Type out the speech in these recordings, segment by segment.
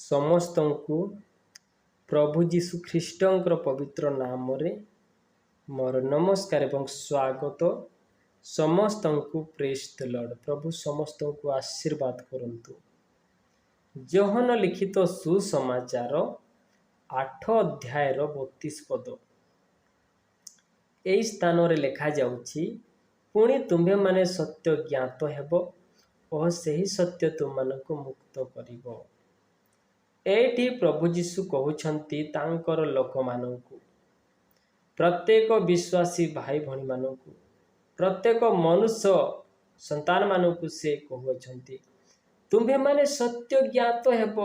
ସମସ୍ତଙ୍କୁ ପ୍ରଭୁ ଯୀଶୁ ଖ୍ରୀଷ୍ଟଙ୍କର ପବିତ୍ର ନାମରେ ମୋର ନମସ୍କାର ଏବଂ ସ୍ୱାଗତ। ସମସ୍ତଙ୍କୁ ପ୍ରେଜ୍ ଦ ଲର୍ଡ଼। ପ୍ରଭୁ ସମସ୍ତଙ୍କୁ ଆଶୀର୍ବାଦ କରନ୍ତୁ। ଯୋହନ ଲିଖିତ ସୁସମାଚାର 8 ଅଧ୍ୟାୟର 32 ପଦ। ଏହି ସ୍ଥାନରେ ଲେଖାଯାଉଛି, "ପୁଣି ତୁମ୍ଭେମାନେ ସତ୍ୟ ଜ୍ଞାତ ହେବ ଓ ସେହି ସତ୍ୟ ତୁମମାନଙ୍କୁ ମୁକ୍ତ କରିବ।" ଏଇଠି ପ୍ରଭୁ ଯୀଶୁ କହୁଛନ୍ତି ତାଙ୍କର ଲୋକମାନଙ୍କୁ, ପ୍ରତ୍ୟେକ ବିଶ୍ୱାସୀ ଭାଇ ଭଉଣୀମାନଙ୍କୁ, ପ୍ରତ୍ୟେକ ମନୁଷ୍ୟ ସନ୍ତାନମାନଙ୍କୁ ସେ କହୁଅଛନ୍ତି, ତୁମ୍ଭେମାନେ ସତ୍ୟ ଜ୍ଞାତ ହେବ,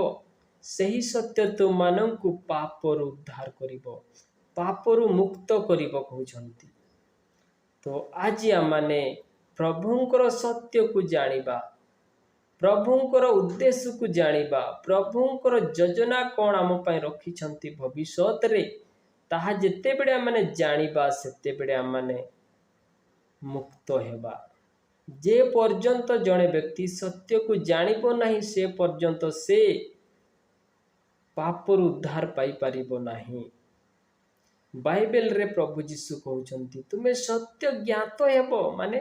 ସେହି ସତ୍ୟ ତୁମମାନଙ୍କୁ ପାପରୁ ଉଦ୍ଧାର କରିବ, ପାପରୁ ମୁକ୍ତ କରିବ କହୁଛନ୍ତି। ତ ଆଜି ଆମମାନେ ପ୍ରଭୁଙ୍କର ସତ୍ୟକୁ ଜାଣିବା, ପ୍ରଭୁଙ୍କର ଉଦ୍ଦେଶ୍ୟକୁ ଜାଣିବା, ପ୍ରଭୁଙ୍କର ଯୋଜନା କ'ଣ ଆମ ପାଇଁ ରଖିଛନ୍ତି ଭବିଷ୍ୟତରେ, ତାହା ଯେତେବେଳେ ଆମମାନେ ଜାଣିବା, ସେତେବେଳେ ଆମମାନେ ମୁକ୍ତ ହେବା। ଯେ ପର୍ଯ୍ୟନ୍ତ ଜଣେ ବ୍ୟକ୍ତି ସତ୍ୟକୁ ଜାଣିବ ନାହିଁ, ସେ ପର୍ଯ୍ୟନ୍ତ ସେ ପାପରୁ ଉଦ୍ଧାର ପାଇପାରିବ ନାହିଁ। ବାଇବେଲରେ ପ୍ରଭୁ ଯୀଶୁ କହୁଛନ୍ତି, ତୁମେ ସତ୍ୟ ଜ୍ଞାତ ହେବ। ମାନେ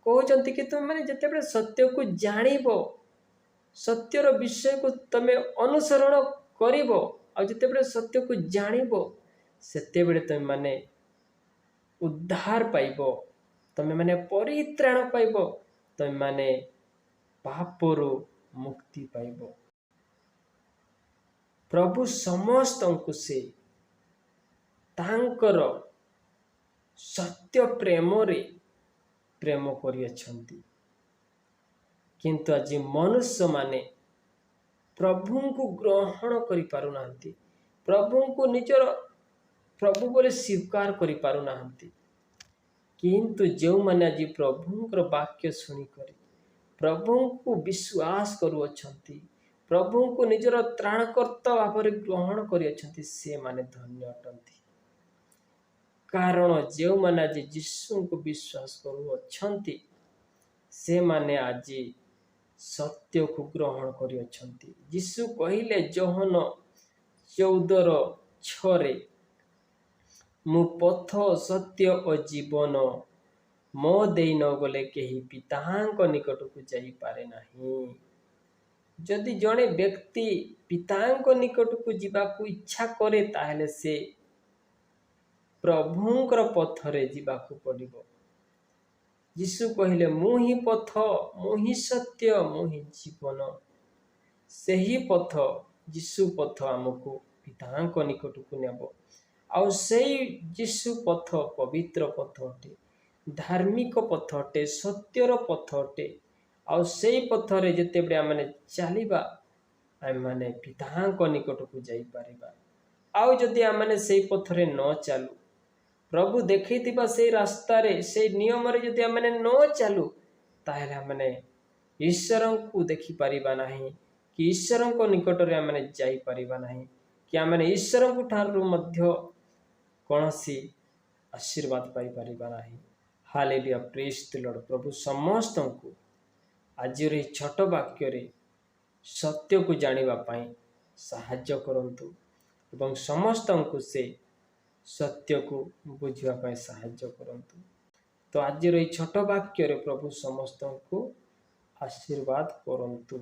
କହୁଛନ୍ତି କି ତୁମେ ଯେତେବେଳେ ସତ୍ୟକୁ ଜାଣିବ, ସତ୍ୟର ବିଷୟକୁ ତମେ ଅନୁସରଣ କରିବ, ଆଉ ଯେତେବେଳେ ସତ୍ୟକୁ ଜାଣିବ, ସେତେବେଳେ ତୁମେମାନେ ଉଦ୍ଧାର ପାଇବ, ତମେମାନେ ପରିତ୍ରାଣ ପାଇବ, ତମେମାନେ ପାପରୁ ମୁକ୍ତି ପାଇବ। ପ୍ରଭୁ ସମସ୍ତଙ୍କୁ ସେ ତାଙ୍କର ସତ୍ୟ ପ୍ରେମରେ ପ୍ରେମ କରିଅଛନ୍ତି। କିନ୍ତୁ ଆଜି ମନୁଷ୍ୟମାନେ ପ୍ରଭୁଙ୍କୁ ଗ୍ରହଣ କରିପାରୁନାହାନ୍ତି, ପ୍ରଭୁଙ୍କୁ ନିଜର ପ୍ରଭୁ ବୋଲି ସ୍ୱୀକାର କରିପାରୁନାହାନ୍ତି। କିନ୍ତୁ ଯେଉଁମାନେ ଆଜି ପ୍ରଭୁଙ୍କର ବାକ୍ୟ ଶୁଣିକରି ପ୍ରଭୁଙ୍କୁ ବିଶ୍ୱାସ କରୁଅଛନ୍ତି, ପ୍ରଭୁଙ୍କୁ ନିଜର ତ୍ରାଣକର୍ତ୍ତା ଭାବରେ ଗ୍ରହଣ କରିଅଛନ୍ତି, ସେମାନେ ଧନ୍ୟ ଅଟନ୍ତି। କାରଣ ଯେଉଁମାନେ ଆଜି ଯୀଶୁଙ୍କୁ ବିଶ୍ୱାସ କରୁଅଛନ୍ତି, ସେମାନେ ଆଜି ସତ୍ୟକୁ ଗ୍ରହଣ କରିଅଛନ୍ତି। ଯୀଶୁ କହିଲେ ଯୋହନ 14:6ରେ, "ମୁଁ ପଥ, ସତ୍ୟ ଓ ଜୀବନ। ମୋ ଦେଇ ନ ଗଲେ କେହି ପିତାଙ୍କ ନିକଟକୁ ଯାଇପାରେ ନାହିଁ।" ଯଦି ଜଣେ ବ୍ୟକ୍ତି ପିତାଙ୍କ ନିକଟକୁ ଯିବାକୁ ଇଚ୍ଛା କରେ, ତାହେଲେ ସେ ପ୍ରଭୁଙ୍କର ପଥରେ ଯିବାକୁ ପଡ଼ିବ। ଯୀଶୁ କହିଲେ, "ମୁଁ ହିଁ ପଥ, ମୁଁ ହିଁ ସତ୍ୟ, ମୁଁ ହିଁ ଜୀବନ।" ସେହି ପଥ, ଯୀଶୁ ପଥ ଆମକୁ ପିତାଙ୍କ ନିକଟକୁ ନେବ। ଆଉ ସେଇ ଯୀଶୁ ପଥ ପବିତ୍ର ପଥ ଅଟେ, ଧାର୍ମିକ ପଥ ଅଟେ, ସତ୍ୟର ପଥ ଅଟେ। ଆଉ ସେଇ ପଥରେ ଯେତେବେଳେ ଆମେ ଚାଲିବା, ଆମେମାନେ ପିତାଙ୍କ ନିକଟକୁ ଯାଇପାରିବା। ଆଉ ଯଦି ଆମେମାନେ ସେଇ ପଥରେ ନ ଚାଲୁ, ପ୍ରଭୁ ଦେଖେଇଥିବା ସେଇ ରାସ୍ତାରେ, ସେଇ ନିୟମରେ ଯଦି ଆମେମାନେ ନ ଚାଲୁ, ତାହେଲେ ଆମେମାନେ ଈଶ୍ୱରଙ୍କୁ ଦେଖିପାରିବା ନାହିଁ କି ଈଶ୍ୱରଙ୍କ ନିକଟରେ ଆମେମାନେ ଯାଇପାରିବା ନାହିଁ କି ଆମେମାନେ ଈଶ୍ୱରଙ୍କ ଠାରୁ ମଧ୍ୟ କୌଣସି ଆଶୀର୍ବାଦ ପାଇପାରିବା ନାହିଁ। ହାଲେଲୁୟା, ପ୍ରେଜ୍ ଦ ଲର୍ଡ଼। ପ୍ରଭୁ ସମସ୍ତଙ୍କୁ ଆଜିର ଏହି ଛୋଟ ବାକ୍ୟରେ ସତ୍ୟକୁ ଜାଣିବା ପାଇଁ ସାହାଯ୍ୟ କରନ୍ତୁ ଏବଂ ସମସ୍ତଙ୍କୁ ସେ ସତ୍ୟକୁ ବୁଝିବା ପାଇଁ ସାହାଯ୍ୟ କରନ୍ତୁ। ତ ଆଜିର ଏହି ଛୋଟ ବାକ୍ୟରେ ପ୍ରଭୁ ସମସ୍ତଙ୍କୁ ଆଶୀର୍ବାଦ କରନ୍ତୁ।